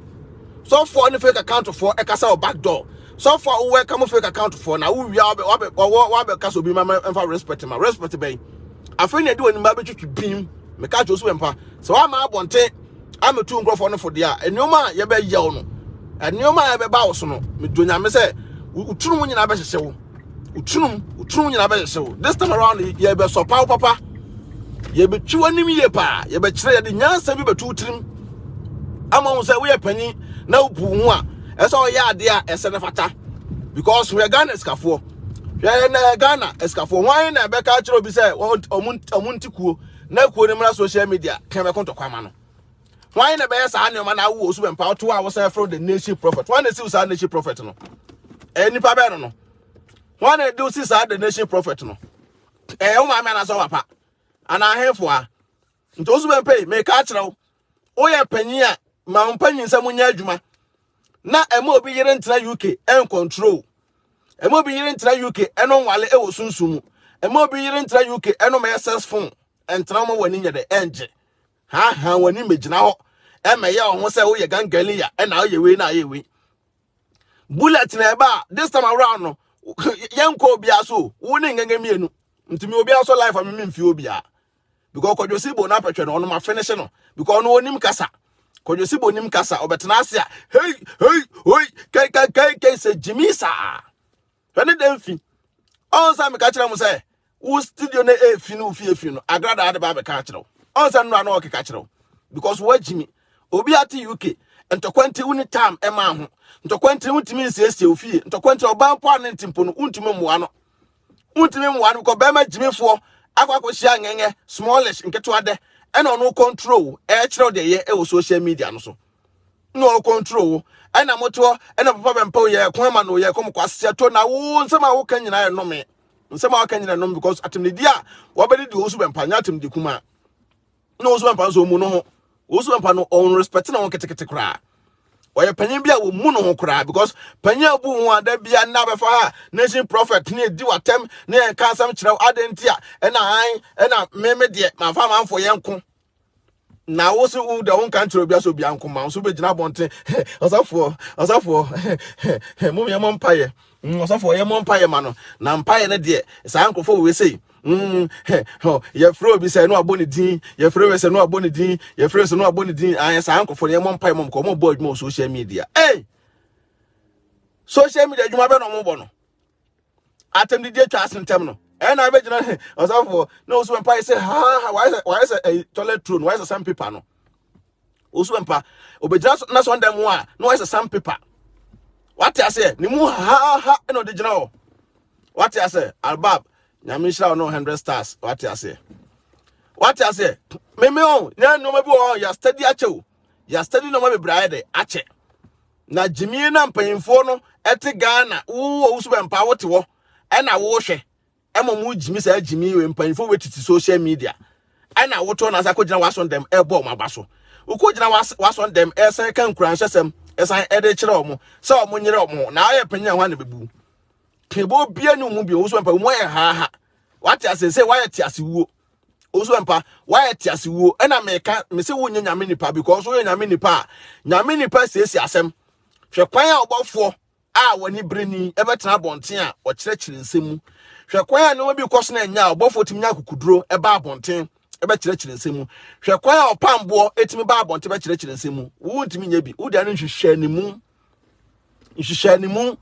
Speaker 1: sɔfo a ne fake account foɔ ɛkasa wɔ back door sɔfo a wowɔ ɛka mo fake account foɔ na wowia wabɛ wabɛ wɔwɔ wabɛ kasa obi ma mfa respect ma respect bɛn afei na ɛde wɔn anim abɛtwitwi bim meka kyerɛ so mpa sɛ wama abɔnten ametu nkurɔfoɔ no fo deɛ a nneɛma a yɛbɛyɛ wo no nneɛma a yɛbɛba wo so no medɔ nyame sɛ wotunu mu nyinaa bɛhyehyɛ wo wotunum wotunum nyinaa bɛhyehyɛ wo this time around yɛbɛsɔ paw papa yɛbɛtwi w'anim yie paa yɛbɛkyerɛ yɛde nyansa bi bɛto wo tirim ama wo sɛ woyɛ panyin na wobu wo ho a ɛsɛ ɔyɛ adeɛ a ɛsɛ ne fata because hwɛ Ghana sikafoɔ hwɛ na Ghana sikafoɔ hwan na ɛbɛka akyerɛ obi sɛ ɔmo nti kuo na kuo no mmra social media kɛn bɛko ntɔkwa ama no hwan na ɛbɛyɛ saa nneɛma na awo osu bɛmpa woto a wosan frɛ the nation prophet hwan na esiw saa nation prophet no ɛyɛ nipa bɛn no no hwan na ɛde si saa the nation prophet no ɛyɛ wo maame anaasɛ wo papa anaa ahemfo a nti osu bɛmpa yi meka akyerɛ wo woyɛ panyin a ma wo mpanyin sɛ monyɛ adwuma na ɛma obi yere ntena UK ɛncontrol ɛma obi yere ntena UK ɛno nwale ɛwɔ sunsun mu ɛma obi yere ntena UK ɛno mɛyɛ sex phone ɛntena ma w'ani nyɛ dɛ ɛngye ha ha w'ani mɛgyina hɔ ɛmɛyɛ ɔho sɛ woyɛ gangaliya ɛna woyɛ wei na ayɛ wei bullet na ɛba a this time around no yɛnkɔ obiara so wo ne ngɛngɛ mmienu ntumi obiara so life a mimi mfi obiara because kwadwo sibo na apɛtwɛ no ɔno ma finish no because ɔno onim kasa kwadwo sibo nim kasa ɔbɛtena ase a hey hey hoi kai kai kai kai sɛ jimmy saa hwɛ ne dɛm fi ɔn sɛ meka kyerɛ mo sɛ wo studio no efi no ofie fi no agrada ade ba bɛka akyerɛ wo ɔn sɛ nnora na ɔkeka kyerɛ wo because woagyimi obi ate UK ntɔkwa nti wo ne tam ɛma ho ntɔkwa nti wontumi nsiesie ofie ntɔkwa nti ɔbaa mpo a ne nti mpo no wontumi mmoa no wontumi mmoa no because bɛrima gyimifoɔ akɔ akɔhyia ngɛngɛ smallish nketewa dɛ ɛna ɔno control wo ɛkyerɛw deɛ yɛ ɛwɔ social media no so na ɔno control wo ɛna motoɔ ɛna papa bɛmpa yɛ kwan ma no yɛ kɔm kwaseɛ to na wo nsɛm a woka nyinaa yɛ nnome nsɛm a woka nyinaa nnome because atemdedi a wɔbɛdedi wo so bɛmpa nyɛ atemdi kumaa na ɔwɔ so bɛmpa nso ɔmu no ho ɔwɔ so bɛmpa no ɔn respect na ho ketekete koraa ɔyɛ panyin bi a wɔmu no ho koraa because panyin a bu ho a da bia nna bɛfa ha nation prophet ne edi watɛm ne yɛn ka asɛm kyerɛw adɛn nti a ɛna an ɛna meme deɛ mamfa amanfo yɛn ko na wo se wo da wo nka nkyerɛ obi asɛ obi anko ma wo so bɛgyina abɔnten ɔsɔfoɔ ɔsɔfoɔ mom yɛmmɔ mpayɛ ɔsɔfoɔ yɛmmɔ mpayɛ ma no na mpayɛ no deɛ saa nkurɔfoɔ wɔ wei yɛfrɛ obi sɛ no abɔ ne din yɛfrɛ wei sɛ no abɔ ne din yɛfrɛ sɛ no abɔ ne din ayɛ saa nkurɔfoɔ no yɛmmɔ mpae mom kɔ ɔmo bɔ adwuma wɔ social media hey! Social media adwuma bɛ na ɔmo bɔ no atɛmdidi atwa ase ntɛm no ɛna abɛgyina ɔsɔfoɔ na ɔso mpae sɛ ha ha wayɛ sɛ wayɛ sɛ ɛyi toilet roll no wayɛ sɛ sandpaper no ɔso mpa ɔbɛgyina na sɔn dɛm a na wayɛ sɛ sandpaper wate aseɛ ne mu ha ha ɛna ɔde gyina hɔ. Wate ase? Albab, nyame nhyira wo no 100 stars. Wate ase? Wate ase? Meme o, nya nneɛma bi wɔ hɔ, ya study akyɛ o. Ya study nneɛma bebree ayɛ dɛ akyɛ. Na gyimie na mpanyinfoɔ no ɛte Ghana, wo wɔ wo so bɛmpa wote hɔ, ɛna wohwɛ. Ɛma mo gyimi saa gyimi wei mpanyinfoɔ wei tete social media. Ɛna wotɔ na asa kɔgyina w'asɔn dɛm ɛbɔ wɔn aba so. Wokɔgyina w'asɔn dɛm ɛsan ka nkuranhyɛsɛm ɛsan ɛde kyerɛ wɔn sɛ wɔn nyere wɔn ho. Na ayɛ panyin a hwan na bɛbu. Kebo bia ne mu bi owusu mpa mu ayɛ haaha. Wate ase sɛ wayɛ te ase wuo. Owusu mpa wayɛ te ase wuo. Ɛna meka me sɛ wonyɛ nyame nipa because woyɛ nyame nipa a nyame nipa siesie asɛm. Hwɛ kwan a ɔbɔfoɔ a w'ani bere ni ɛbɛtena abɔnten a ɔkyerɛkyerɛ nsɛm mu. Hwɛ kwan a nneɛma bi kɔ so na ɛnyɛ a ɔbɔfoɔ tumi nya akokuduro ɛba abɔnten ɛbɛkyerɛkyerɛ nsɛm mu. Hwɛ kwan a ɔpamboɔ ɛtumi ba abɔnten bɛkyerɛkyerɛ nsɛm mu. Wontumi nyɛ bi. Wode ano nhwehwɛ ne mu. Nhwehwɛ ne mu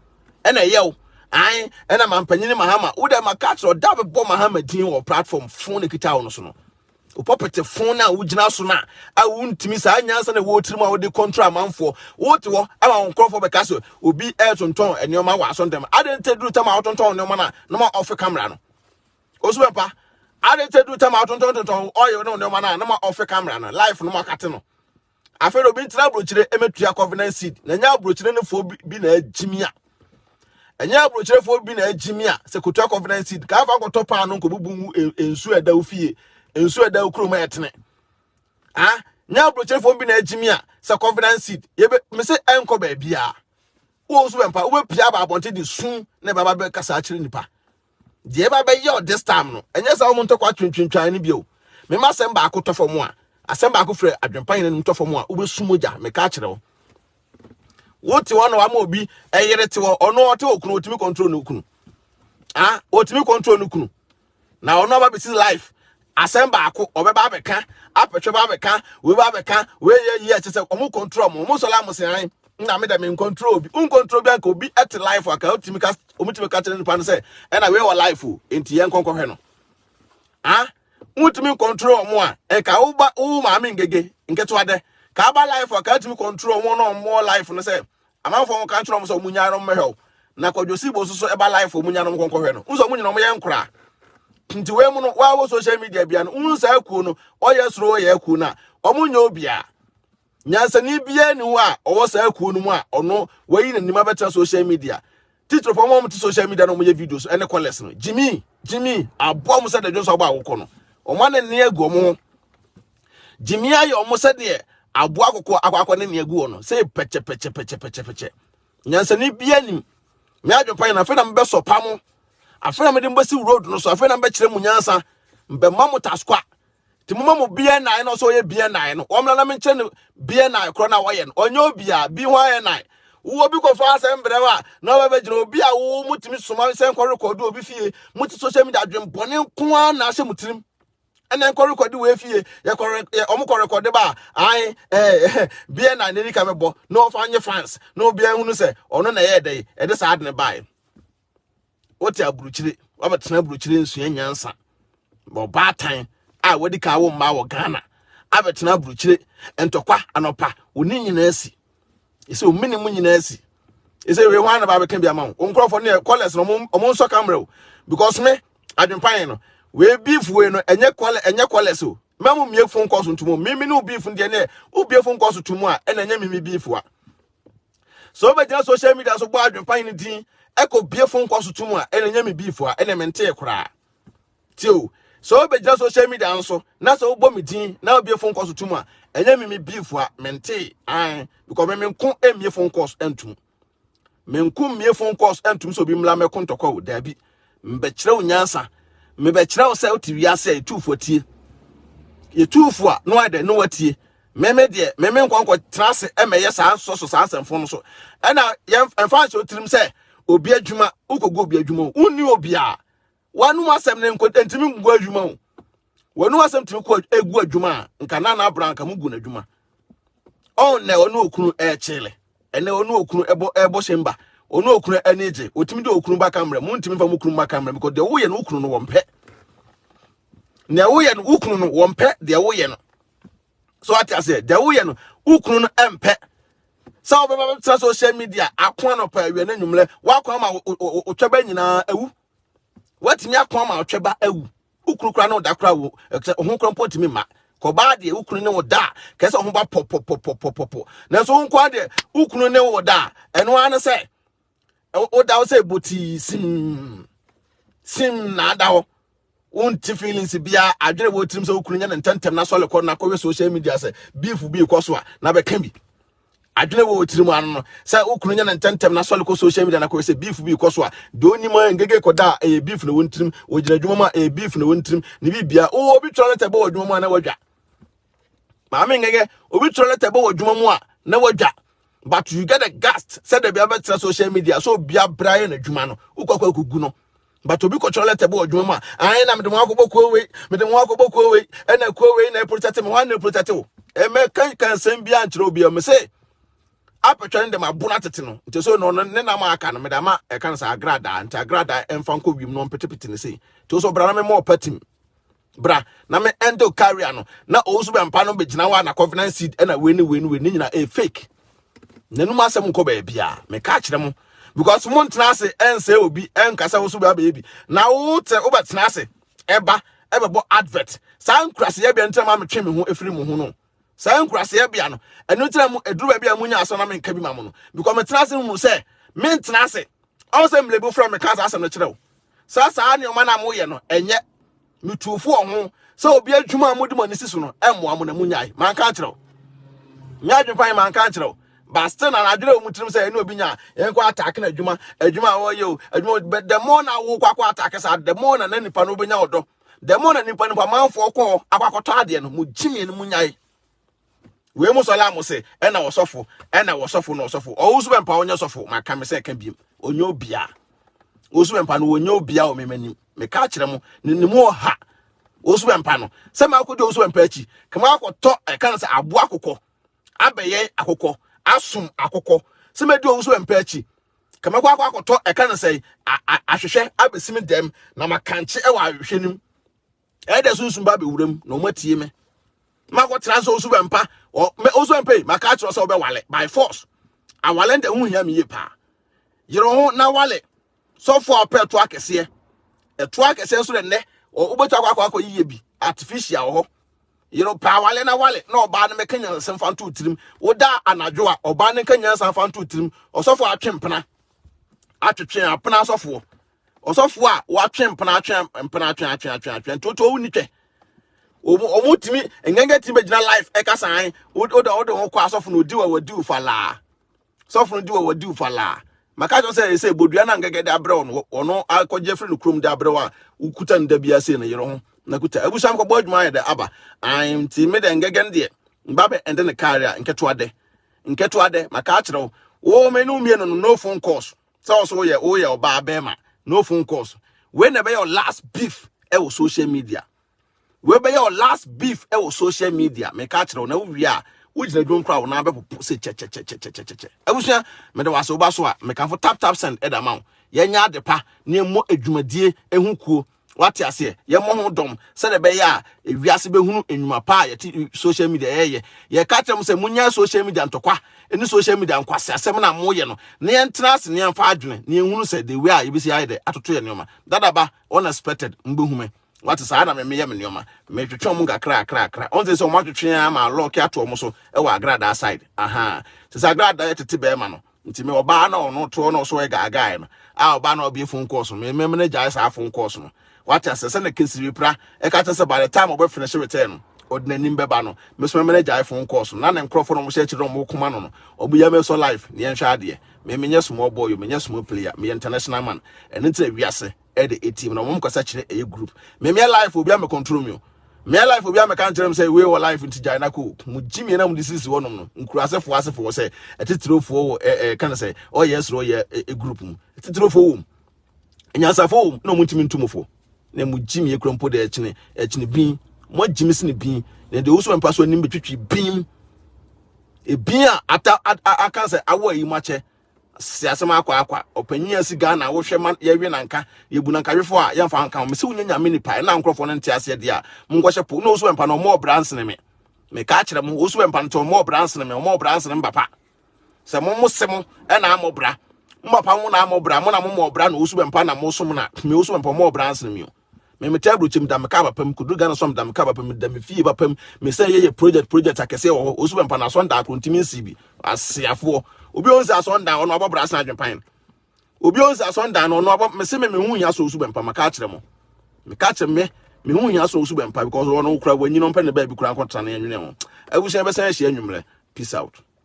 Speaker 1: ɛna ɛyɛ wo. Ae ɛna mampanyini Mahama. Wode ma ka kyerɛ ɔda bɛbɔ Mahama din wɔ platform phone ne kita wo no so no. Wopɔpete phone a wogyina so no a wontumi saa nyansa na ɛwɔ tirim a wode control amanfoɔ. Wote hɔ ama wo nkurɔfoɔ bɛka sɛ obi ɛretontɔn nneɛma wɔ asɔndɛm. Ade nte duru tam a wotontɔn nneɛma no a na ma ɔfe camera no. Osu bɛpa. Ade nte duru tam a wotontɔn tontɔn ɔyɛ ne nneɛma no a na ma ɔfe camera no. Life no ma kate no. Afei na obi ntena aburokyire mɛtua covenant seed na ɛnyɛ aburokyire no foɔ bi na agyimi a ɛnyɛ aburokyire foɔ bi na agyimi a sɛ kotua covenant seed ka afa nkɔtɔ paano nkɔbubu ngu nsuo ɛda wo fie nsuo ɛda wo kurom a ɛtene ah nyɛ aburokyire foɔ bi na agyimi a sɛ covenant seed yɛbɛ me sɛ ɛnkɔ baabi a wo nso bɛmpa wobɛpia aba abɔnten de sum na ɛbɛba bɛkasa akyerɛ nipa Deɛ ɛba bɛyɛ ɔ this time no, ɛnyɛ sɛ wɔn ntɔkwa twintwintwan no bio. Mema asɛm baako tɔ fam a, asɛm baako firi adwempa yɛn anim tɔ fam a, wobɛsu mogya, meka akyerɛ wo. Wote hɔ na wama obi ɛyere te hɔ, ɔno ɔte okunu, otumi control ne kunu. Ah, otumi control ne kunu. Na ɔno aba bɛsi life. Asɛm baako, ɔbɛba abɛka, apɛtwɛ ba abɛka, wei ba abɛka, wei yɛ yie ɛkyɛ sɛ ɔmo control ɔmo, ɔmo sɔla mo sɛn na me dɛ me control obi, un control bi anka obi ɛte life aka otumi ka, ɔmo tumi ka kyerɛ nipa no sɛ ɛna wei wɔ life o, enti yɛn nkɔnkɔhwɛ no. Ah, wotumi control ɔmo a, ɛka wo ba wo maame ngege nketewa dɛ, ka aba life aka otumi control ɔmo na ɔmo life no sɛ amanfoɔ mo ka kyerɛ ɔmo sɛ ɔmo nyaa no mmɛhwɛ wo na kwadwo sibo nso so ɛba life ɔmo nya no ɔmo kɔnkɔhwɛ no nso ɔmo nyina ɔmo yɛ nkoraa nti wei mu no waa wɔ social media bia no wohu saa kuo no ɔyɛ soro ɔyɛ akuo no a ɔmo nyɛ obiara nyansani biara ni hɔ a ɔwɔ saa kuo no mu a ɔno wayi n'anim abɛtena social media titiri fɔ ɔmo te social media na ɔmo yɛ videos ɛne callers no jimmy jimmy aboa ɔmo sɛ dɛdwo nso abɔ awokɔ no ɔmo anene agu ɔmo ho Gyimi ayɛ ɔmo sɛdeɛ aboa akokɔ akɔ akɔ ne nea gu hɔ no sɛ pɛkyɛ pɛkyɛ pɛkyɛ pɛkyɛ pɛkyɛ. Nyansani bia nim. Me adwempa yɛn afei na mebɛsɔ pa mo. Afei na mede mbɛsi road no so. Afei na mbɛkyerɛ mo nyansa. Mbɛma mo taskwa. Ti mo ma mo BNI na ɔsɛ ɔyɛ BNI no. Wɔn na menkyerɛ no BNI korɔ na wɔyɛ no. Ɔnyɛ obia bi ho ayɛ nine. Wo obi kɔfa asɛm brɛ wa na ɔbɛbɛgyina obi a wo mutumi soma sɛ nkɔ rekɔdo obi fie. Mo te social media adwembɔne nko ara na ahyɛ mo tirim. Ɛna nkɔ rekɔde wɔ efie yɛkɔ yɛ ɔmo kɔ rekɔde ba ae ɛɛ bia na n'ani ka mɛbɔ na ɔfa nye fans na obiara hunu sɛ ɔno na ɛyɛ dɛ ɛde saa ade ne bae wote aburukyire wabɛtena aburukyire nsua nyansa ɔbaatan a wadi ka wo mma wɔ Ghana abɛtena aburukyire ntɔkwa anɔpa wo ne nyinaa si ɛsɛ omini mu nyinaa si ɛsɛ wei hwan na ba bɛka bi ama wo nkurɔfoɔ ne callers no ɔmo nsɔ camera o because me adwempan no wei beef wei no ɛnyɛ call ɛnyɛ callers o mɛmo mmie phone calls ntomo mimi ne wo beef deɛ ne wo bie phone calls to mu a ɛna ɛnyɛ mimi beef wa so wobɛgyina social media so bɔ adwempan no din ɛkɔ bie phone calls to mu a ɛna ɛnyɛ me beef a ɛna mentee koraa Tie o, sɛ wobɛgyina social media nso na sɛ wobɔ me din na wobie phone calls to mu a, ɛnyɛ me me beef a mentee an because me menko mmie phone calls ntum. Menko mmie phone calls ntum sɛ obi mmla mɛko ntɔkwa o, daabi. Mbɛkyerɛ wo nyansa. Mebɛkyerɛ wo sɛ wote wiase a yɛtuufo atie. Yɛtuufo a na wayɛ dɛ na watie. Meme deɛ meme nkɔ nkɔ tena ase ɛmɛyɛ saa nsɔsɔ saa nsɛmfo no so. Ɛna yɛn ɛmfa nhyɛ wo tirim sɛ obi adwuma wokɔgu obi adwuma o. Wonni obiara. W'anom asɛm no nko ntumi ngu adwuma o. W'anom asɛm tumi kɔ egu adwuma a nka nana abra nka mu gu n'adwuma. Ɔn na ɔne okunu ɛkyele. Ɛnɛ ɔne okunu ɛbɔ ɛbɔ hyɛmba. Ɔne okunu ani gye. Otumi de okunu ba kamera. Mu ntumi fa mu kunu ba kamera because deɛ woyɛ no okunu no wɔn pɛ. Nea woyɛ no okunu no wɔn pɛ deɛ woyɛ no. So ate aseɛ deɛ woyɛ no okunu no ɛmpɛ. Sɛ wobɛba bɛtena social media ako anɔpa awia ne nwummerɛ wakɔ ama otwa bɛ nyinaa awu. Watumi ako ama ɔtwɛ ba awu. Wo kunu koraa ne wo da koraa wo ɛsɛ ho koraa mpo ntumi mma. Kɔbaa deɛ wo kunu ne wo da a kɛsɛ ho ba pɔpɔpɔpɔpɔpɔ. Nanso wo nkoa deɛ wo kunu ne wo da a ɛno ara ne sɛ woda wo sɛ botii sim sim na ada hɔ. Wonte feelings biara adwene wɔ tirim sɛ wo kunu nyɛ ne ntɛntɛm na sɔle kɔ na kɔhwɛ social media sɛ beef bi kɔ so a na bɛka bi. Adwene wɔ tirim ano no sɛ wo kunu nyɛ ne ntɛntɛm na sɔle kɔ social media na kɔhwɛ sɛ beef bi kɔ so a deɛ onim a ngege kɔda a ɛyɛ beef na wɔ ntirim, wɔgyina adwuma mu a ɛyɛ beef na wɔ ntirim ne bibia. Wowɔ obi twerɛ lɛtɛ bɔ wɔ adwuma mu a na wadwa. Maame ngege obi twerɛ lɛtɛ bɔ wɔ adwuma mu a na wadwa. But you get a gust sɛ dabi abɛtena social media so obi abra yɛ n'adwuma no wokɔ akɔ akɔgu no. But obi kɔtwerɛ lɛtɛ bɔ adwuma mu a ae na mede mo akɔbɔ kuo wei, mede mo akɔbɔ kuo wei, ɛna kuo wei na ɛprotɛte me, hwan na ɛprotɛte wo? Ɛmɛ kan kan nsɛm bi ankyerɛ obi a me se apɛtwa no de ma bono atete no nti so no ne nam aka no mede ama ɛka no sɛ agradaa nti agradaa ɛmfa nkɔ wiem no mpetepete ne sei nti so bra na me mɔ patim bra na me endo carrier no na owusu bɛmpa no bɛgyina hɔ a na covenant seed ɛna wei ne wei ne wei ne nyina ɛyɛ fake. N'anum asɛm nkɔ baabi a meka akyerɛ mo because mo ntena ase ɛnsɛ obi ɛnka sɛ wo so bɛabɛyɛ bi na wote wobɛtena ase ɛba ɛbɛbɔ advert saa nkuraseyɛ bea ntina ma metwe me ho ɛfiri mo ho no saa nkuraseyɛ bea no ɛno ntina mu ɛduru baabi a munya asɛm na menka bi ma mo no because metena ase hu sɛ mentena ase ɔn sɛ mmerɛ bi frɛ me ka saa asɛm no kyerɛ wo saa saa nneɛma no a moyɛ no ɛnyɛ metuufo wɔ ho sɛ obi adwuma a mode mo ani si so no ɛmmoa mo na munyae. Manka ankyerɛ wo. Nyɛ adwene pan manka ankyerɛ wo. But still na adwene wɔ mu tirim sɛ ɛne obi nya yɛnkɔ attack na adwuma adwuma a wɔyɛ o adwuma, but the more na wo kɔ akɔ attack saa, the more na na nipa no wobɛnya ɔdɔ, the more na nipa nipa manfoɔ kɔ akɔ akɔtɔ adeɛ no mo gyimie no munyae. Wei mo sɔla mo se ɛna wɔsɔfo ɛna wɔsɔfo na ɔsɔfo ɔwo so bɛmpa wonyɛ sɔfo maka me sɛ ka biem onyɛ obia wo so bɛmpa no wonyɛ obia wɔ memanim meka kyerɛ mo ne ne mu ɔha wo so bɛmpa no sɛ maakɔdi wo so bɛmpa akyi kama akɔtɔ ɛka no sɛ aboa akokɔ abɛyɛ akokɔ asom akokɔ sɛ mɛdi wo so bɛmpa akyi kama kɔ akɔ akɔtɔ ɛka no sɛ ahwehwɛ abɛsi me dɛm na makankye ɛwɔ ahwehwɛ nim ɛdɛ sunsum ba bɛwura mu na ɔmatie me makɔtena sɛ osu bɛmpa osu bɛmpa yi maka akyerɛ sɛ wobɛwale by force. Awale nta ho hia me yie paa. Yere ho na wale sɔfo a ɔpɛ ɛto akɛseɛ ɛto akɛseɛ nso dɛ nnɛ wobɛtumi akɔ akɔ akɔ yiyɛ bi artificial wɔ hɔ. Yere pɛ awale na wale na ɔbaa no mɛka nyansa mfa nto tirim. Woda anadwo a ɔbaa no nka nyansa mfa nto tirim. Ɔsɔfo atwe mpena atwetwe apena asɔfoɔ ɔsɔfo a watwe mpena atwe mpena atwe atwe atwe atwe ntoto wo ni twɛ ɔmo tumi ngɛngɛ tumi bɛgyina life ɛka san wode wode ho kɔ asɔfo no odi wɔ wadi wo falaa sɔfo no di wɔ wadi wo falaa maka kyerɛ sɛ sɛ bodua na ngɛngɛ de abrɛ no ɔno akɔgye afiri no kurom de abrɛ wo a wokuta no da bia sei no yere ho na kuta abusua nkɔbɔ adwuma ayɛ dɛ aba nti me dɛ ngɛngɛ no deɛ mba bɛ ɛnde ne kaare a nketewa dɛ nketewa dɛ maka akyerɛ wo wo me ne wo mmienu no no phone calls sɛ ɔso woyɛ woyɛ ɔbaa bɛrima no phone calls wei na ɛbɛyɛ last beef ɛwɔ social media wei bɛyɛ last beef ɛwɔ social media meka kyerɛ wo na wowie a wogyina dwom koraa wo nan bɛpopo sɛ kyɛkyɛkyɛkyɛkyɛkyɛ abusua mede wase woba so a mekamfo tap tap send ɛda ma wo yɛnyɛ ade pa na yɛmmɔ adwumadie ɛho kuo wate aseɛ yɛmmɔ ho dɔm sɛdeɛ ɛbɛyɛ a ewiase bɛhunu nnwuma pa a yɛte social media yɛyɛ yɛka kyerɛ mo sɛ monyɛ social media ntɔkwa ne social media nkwase asɛm na moyɛ no na yɛntena ase na yɛmfa adwene na yɛhunu sɛ the way a yɛbɛsi ayɛ dɛ atoto yɛ nneɛma dadaba unexpected mbɛhu me wate saa na memeyɛ me nneɛma metwetwe ɔmo nkakra akra akra ɔn sɛ sɛ ɔmo atwetwe ama lɔɔke ato ɔmo so ɛwɔ agradaa side aha sɛ sɛ agradaa yɛ tete bɛrima no nti me ɔbaa na ɔno toɔ na ɔso yɛ gaagae no a ɔbaa na ɔbie phone calls no me me ne gyae saa phone calls no wate asɛ sɛ na kesiri pra ɛka kyerɛ sɛ by the time ɔbɛ finish return no ɔde n'anim bɛba no me so me ne gyae phone calls no na ne nkorɔfoɔ no ɔmo hyɛ akyire na ɔmo koma no no ɔmo yɛ me so life ne yɛnhwɛ adeɛ me menyɛ small boy menyɛ small player meyɛ international man ɛno nti na wiase ɛde etim na wɔn kasa kyerɛ ɛyɛ group me me life obi a me control me o me life obi a me kan kyerɛ me sɛ wei wɔ life nti gyae na ko mo gyi me na mo de sisi hɔ nom no nkura asefo asefo sɛ ɛtitirofoɔ wɔ ɛ ɛ kan sɛ ɔyɛ soro yɛ ɛ group mu ɛtitirofoɔ wɔ mu nyansafo wɔ mu na wɔn ntumi ntum fo na mo gyi me ekura mpo de ɛkyene ɛkyene bin mo agyi me sene bin na de owusu mpa so anim betwitwi bin ebin a ata aka sɛ awɔ ayi mo akyɛ si asɛm akɔ akwa ɔpanyin asi Ghana wohwɛ ma yɛwe nanka yɛbu nanka wefo a yɛmfa nka me sɛ wonya nyame nipa ɛna nkurɔfoɔ no nte aseɛ deɛ a monkɔhyɛ po na ɔsu bɛmpa no ɔmɔ ɔbra nsene me meka kyerɛ mo ɔsu bɛmpa no nti ɔmɔ ɔbra nsene me ɔmɔ ɔbra nsene me papa sɛ mo mo se mo ɛna amɔ bra Mo papa mo na mo bra, mo na mo mo bra na osu bɛmpa na mo som na me osu bɛmpa mo bra ansen mi o. Me me tɛ aburokyem da me ka bapam kudu Ghana som da me ka bapam da me fie bapam me sɛ yɛyɛ project project akɛseɛ wɔ hɔ osu bɛmpa na asɔn da akoro ntimi nsi bi aseafoɔ obi ɔnsi asɔn da ɔno abɔ bra asen adwempan obi ɔnsi asɔn da no ɔno abɔ me se me me ho hia so osu bɛmpa maka akyerɛ mo me ka kyerɛ me me ho hia so osu bɛmpa because ɔno kura wanyi no mpɛ ne baabi kura nkɔtena ne nwene ho abusua bɛsan ahyia nwummerɛ. Peace out.